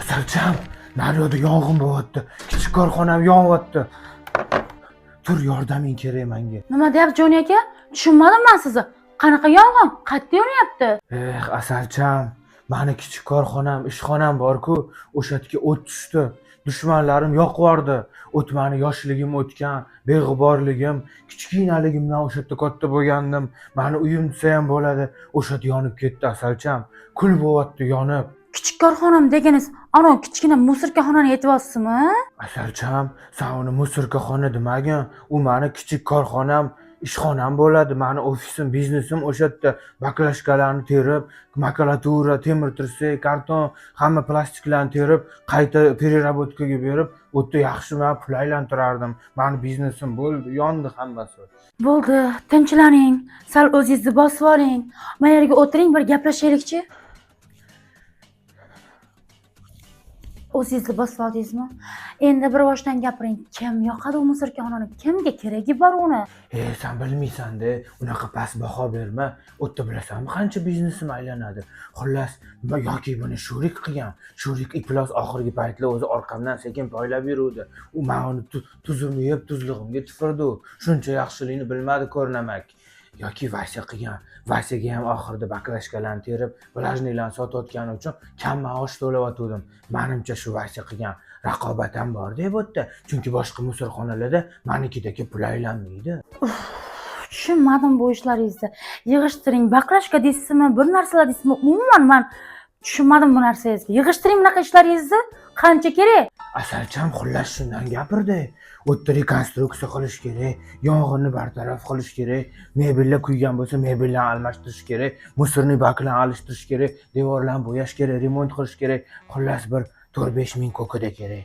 Asalcham, naryoqda yong'in bo'lyapti. Kichik korxonam yonyapti. Tur, yordaming kerak menga. Nima deyapti Joni aka? Tushunmadim man sizni. Qanaqa yong'in? Qayerda yonyapti? Eh, Asalcham, mani kichik korxonam, ishxonam bor-ku, o'sha yerga o't tushdi. Dushmanlarim yoqib yubordi. O't mani yoshligim o'tgan, beg'uborligim, kichkinaligimdan o'sha yerda katta bo'lgandim. Mani uyim desa ham bo'ladi. O'sha yerda yonib ketdi, Asalcham. Kul bo'lyapti yonib. Kichik korxonam deganingiz, ana kichkina musorkaxonani aytyapsizmi? Asalcham, san uni musorkaxona demagin. U mani kichik korxonam, ishxonam bo'ladi. Mani ofisim, biznesim o'sha yerda. Баклажка larni terib, makulatura, temir tirsak, karton, hamma plastiklarni terib, qayta переработка ga berib, u yerda yaxshi man pul aylantirardim. Mani biznesim bo'ldi, yondi hammasi. Bo'ldi, tinchlaning. Sal o'zingizni bosib oling. Mana yerga o'tiring, bir gaplashaylikchi. O'zingizni bosib oldingizmi? Endi bir boshdan gapiring. Kim yoqadi u musorkaxonani? Kimga keragi bor uni? E, san bilmaysan-da, unaqa past baho berma. U yerda bilasanmi qancha biznesim aylanadi. Xullas, yoki buni shurik qilgan. Shurik iflos oxirgi paytlar o'zi orqamdan sekin poylab yuruvdi. U man uni tuzimni yeb tuzlig'imga tupurdi u. Shuncha yaxshilikni bilmadi ko'rnamak. Yoki Vasya qilgan. Vasyaga ham oxirida баклажка larni terib, влажный larni sotayotgani uchun kam maosh to'layotgandim. Manimcha shu Vasya qilgan. Raqobat ham bor-da bu yerda. Chunki boshqa musorxonalarda manikidagi pul aylanmaydi. Tushunmadim bu ishlaringizni. Yig'ishtiring, баклажка deysizmi, bir narsalar deysizmi? Umuman man tushunmadim bu narsangizga. Yig'ishtiring bunaqa ishlaringizni. Qancha kerak? Asalcham, xullas shundan gapirdi. U yerda rekonstruksiya qilish kerak, yong'inni bartaraf qilish kerak, mebellar kuygan bo'lsa mebellarni almashtirish kerak, мусорный baklarni almashtirish kerak, devorlarni bo'yash kerak, remont qilish kerak. Xullas bir 4-5 ming ko'kida kerak.